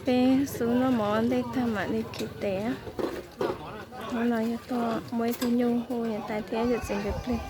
Peb xub noj mov ua ntej tag mam li khiav tes. Hnub no yog tuaj muaj ib tug nyuj hu niam tais thiab yawm txiv nkawd plig.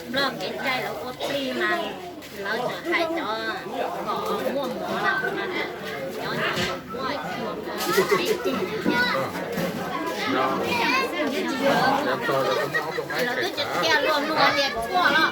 Nplog kev cai lawv ua plig mas lawv txawm hais cov kom muaj mov na, cov muaj lawv twb tsis cia luag mloog tias tshuaj los tshuaj los.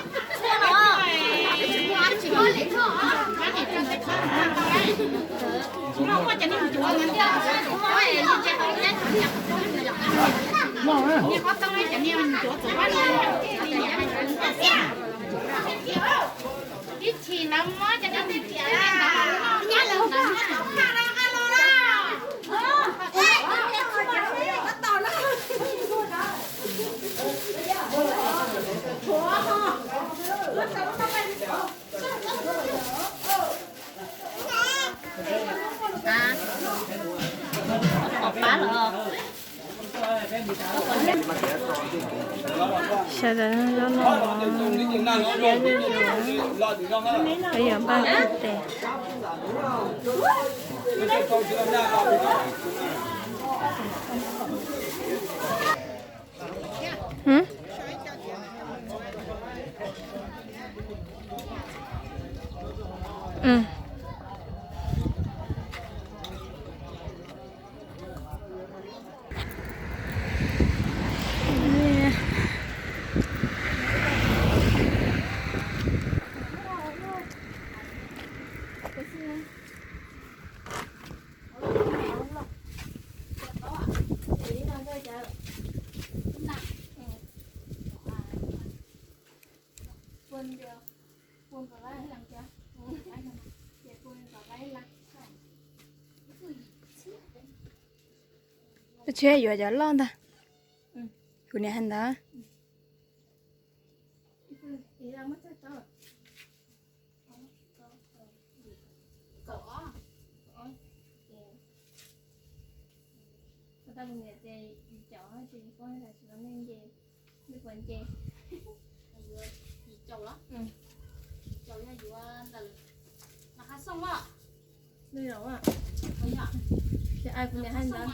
Sawv daws noj zaub noj mov siab zuj zus, peb yuav npaj tes. Tsis yuav cov loj ntag. Kuv niam hais ntawd. Ces kuv niam hais ntawd.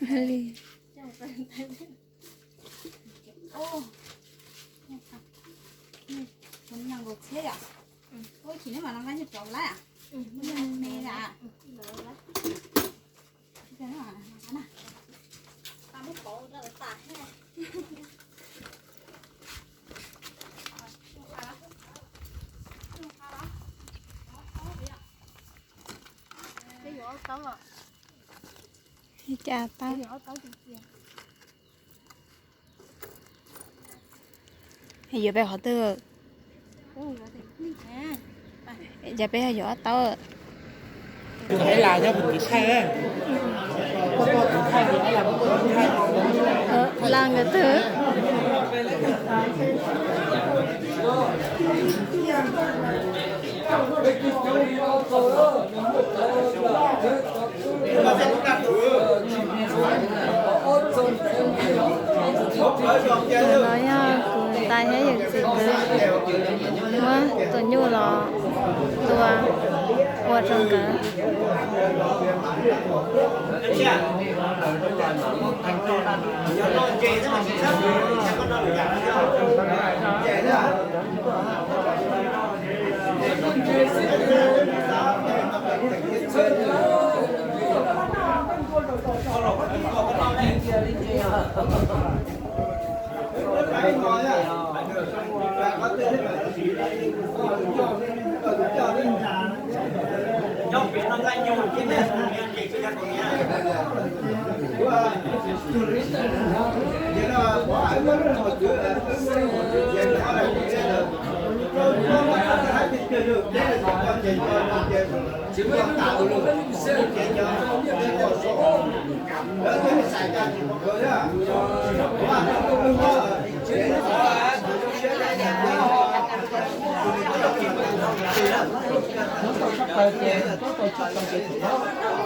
Li. Cas tau. Yuav peb qhov twg? Cas peb yuav ob taub. Las nkawd twg? Tus no yog kuv tais thiab yawm txiv nkawd muab tus nyuj los tua ua rau nkawd.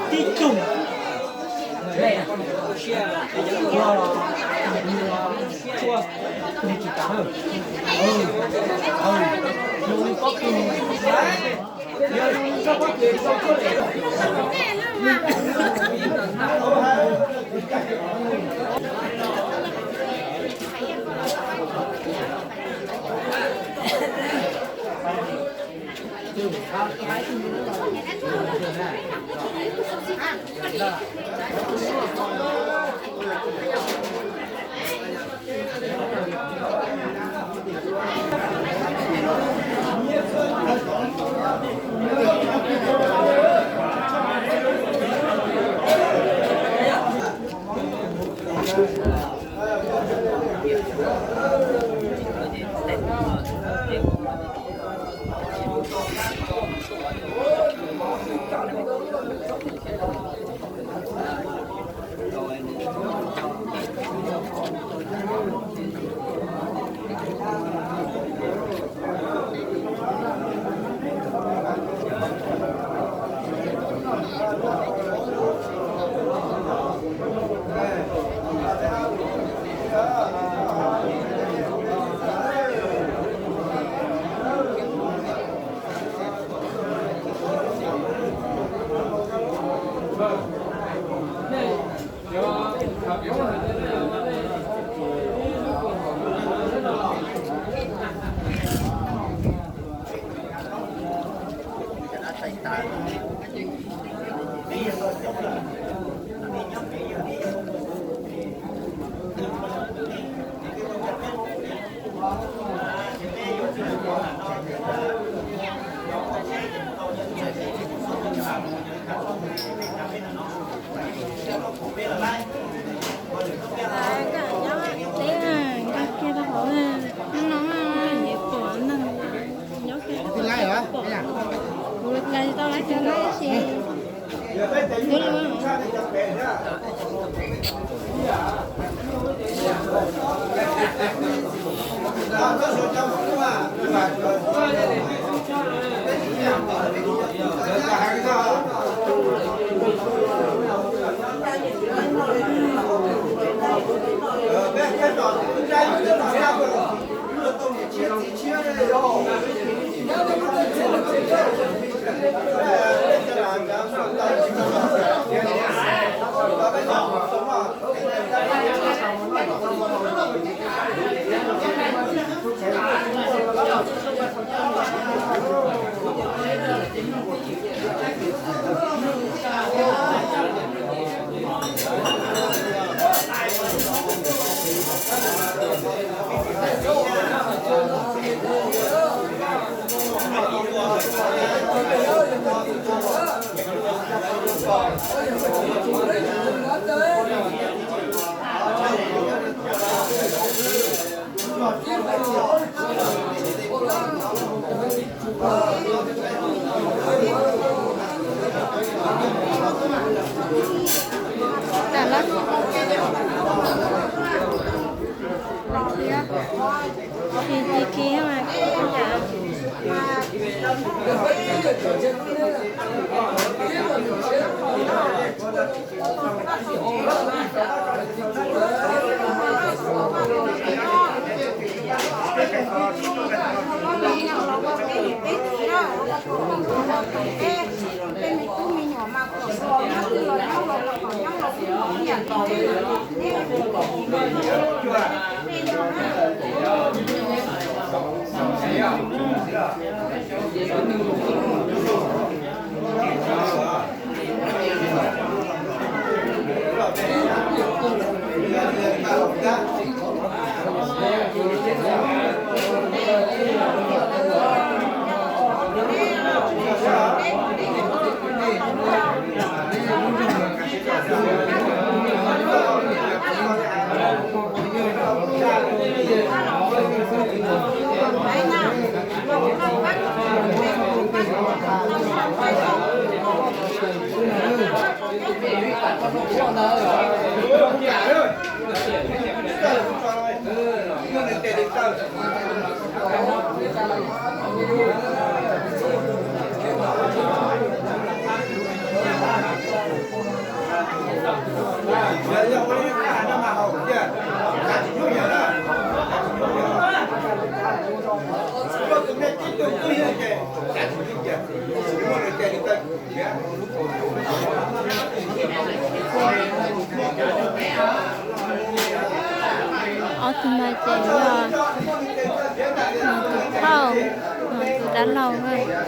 Tib tug. Tam lawm. Khi khi khi mas Ob tug no ces yog tus phauj, tus dab laug na.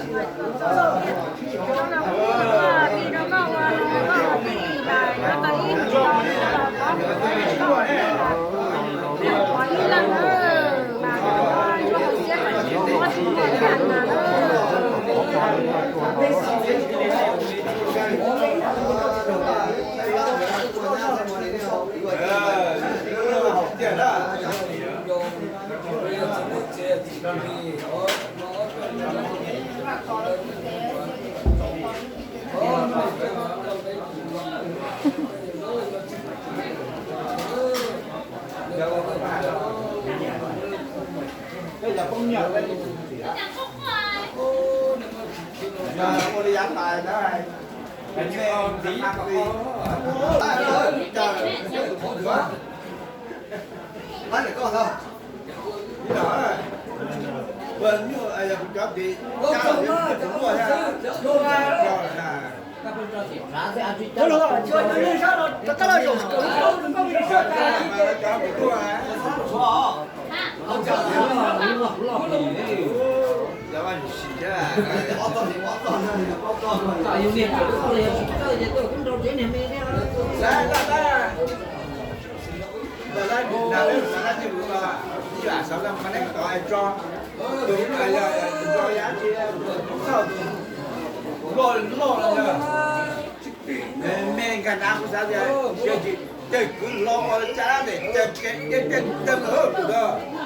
Me nkaag nav kuv xaav tias, cawg kwv lug ua caj dab tes, cawg kev deb cawg tawg lug lug.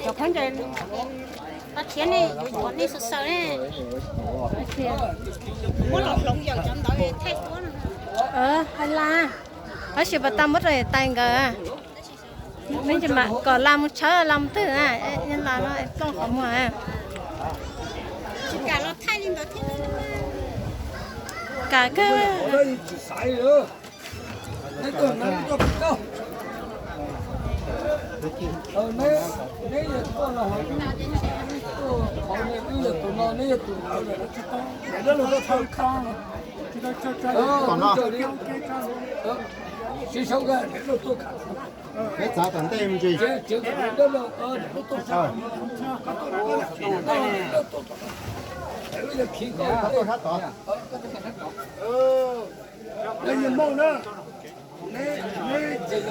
Cov khaub ncaws, tau khiav nej yuav yuav nej xaws xaws ne. Muab los hloov yawm cov ntawd thaij tuab no. Hais las, tab sis pas tau muab rau tais nkawd. Peb tsis mam kom las mus tshawb las mus twg na, las no plooj qhov muag. Tsis kam los thaij li ntawd thiab. Kam kawg. Peb txav tom ntej me ntsis. Tuaj sab tod. Hnub no, muaj txog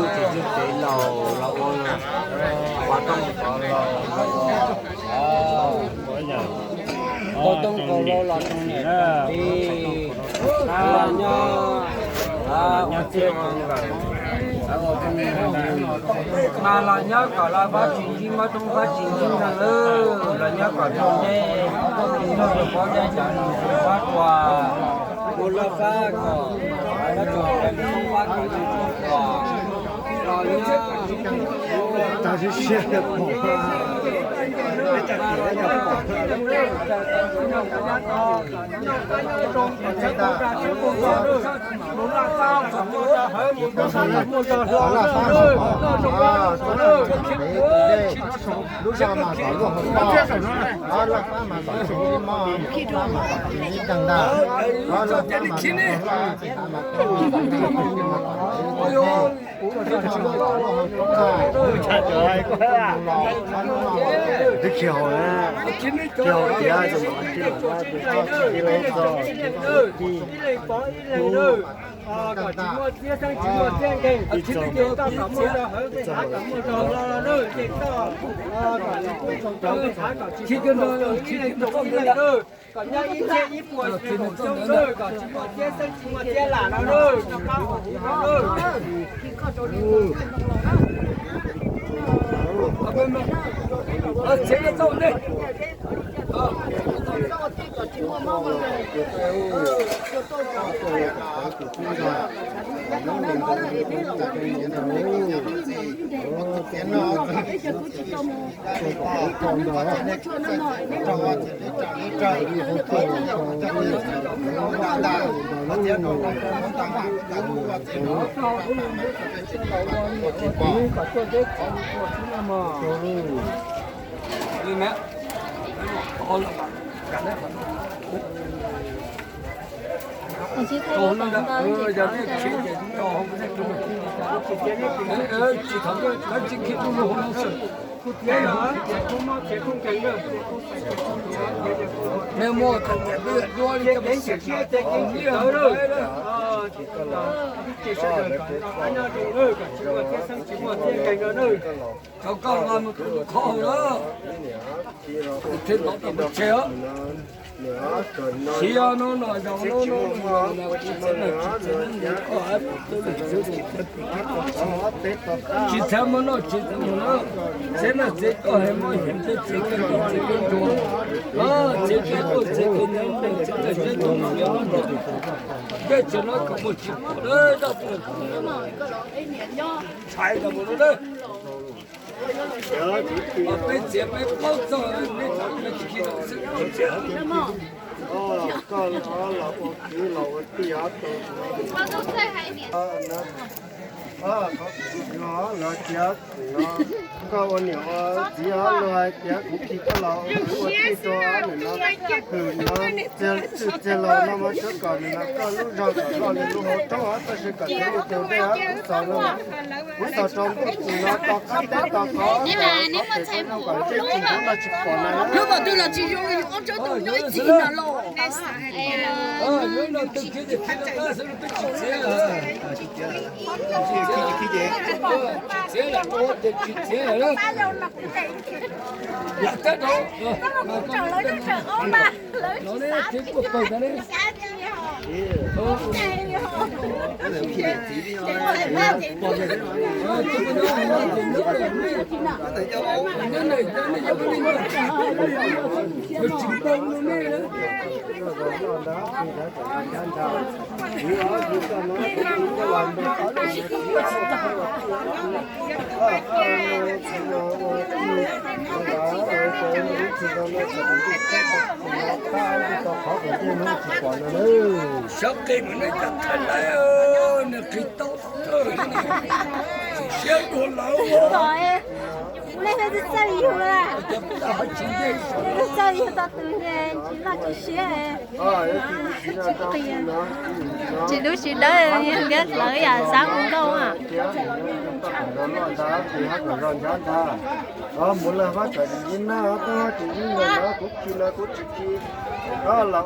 lub tsev laus los ua, ua rooj tov laus los ua, ua rooj tov laus los rau niam tij, los nyob, ua txiv, mas los nyob kom los Vajtswv ntsib mob roob Vajtswv ntsib ntees, los nyob kom rau nej, noj rau pob nyob cov nus rau pob tsuas, ua laj fab kom, laj tsuas rau fab kom noj tsuas, los nyob. Lub zog mas kom luaj hauv toj, laj fab mas kom tsis mob, laj fab mas kom tsis ntees ntag, laj fab mas kom tsis mob, laj fab mas kom tsis ntees ntag. Twb khi hauv na, khi hauv tiav, tsis li txog, tsis li txog. Kom tsis muaj txiab xeeb tsis muaj txiab nkeeg, txij no kom muaj rau hauv, txij no kom muaj rau hauv los nawb, txij no kom tsis muaj txog rau, txhav kom tsis muaj txog rau ib leeg rau ib leeg nawb, kom nyob ib txhiab ib puas ib leeg kaum xyoo nawb, kom tsis muaj txiab xeeb tsis muaj txiab lam no nawb, rov qab ua huv no nawb. Rau koj los mus tus khov hauv na, thiaj tau tau pes tseg. Txiv no no zaum no no, tsis txheeb no tsis txheeb no, tsis txheeb muaj noj tsis txheeb muaj na, txheeb no txheeb koj heev muaj heev, txheeb txheeb koj txheeb koj ntsuag, txheeb koj txheeb koj nyob ntees, txheeb koj txheeb koj nyob ntees. Peb tsis no kom mus tsis pom na, ntshai no mus no na. Peb txiav peb paub txog nej tsis khi xwb. Koj los ua kwv los ua tij ob tug no. Los tias koj ua niam ua txiv os, luag hais tias kuv khi koj los ua kwv ua tij rau ob niam no, hwm no, txiag txwj txiag laus no mas tsuav kom nim no koj lub zog kom loj li lub hauv roob os, tab sis kom txiav li tus dej os, kuv xaus no, kuv xaus rau ntuj tus no tau qab teb tau qhov, qhov pem no kom ntsej tsis ntxuav no tsis pom no. Hnub no twg los tsis zoo li ob tsob tus nyob ib txhis no los. Sab qis mas nej cov thaj lawm, nws qis tau thawj, tsis siab dua lawm. Kuv leej twg txawj yug a? Leej twg txawj yug tau tus ne, tsis loj tsis siab. Tsis lub tsis dawb, yog ntiab hlawv yam xav mus nkauj a. Mus lawm, hab txawm tsis nag, tsis nag, kuv khi no kuv tsis khi. Koj los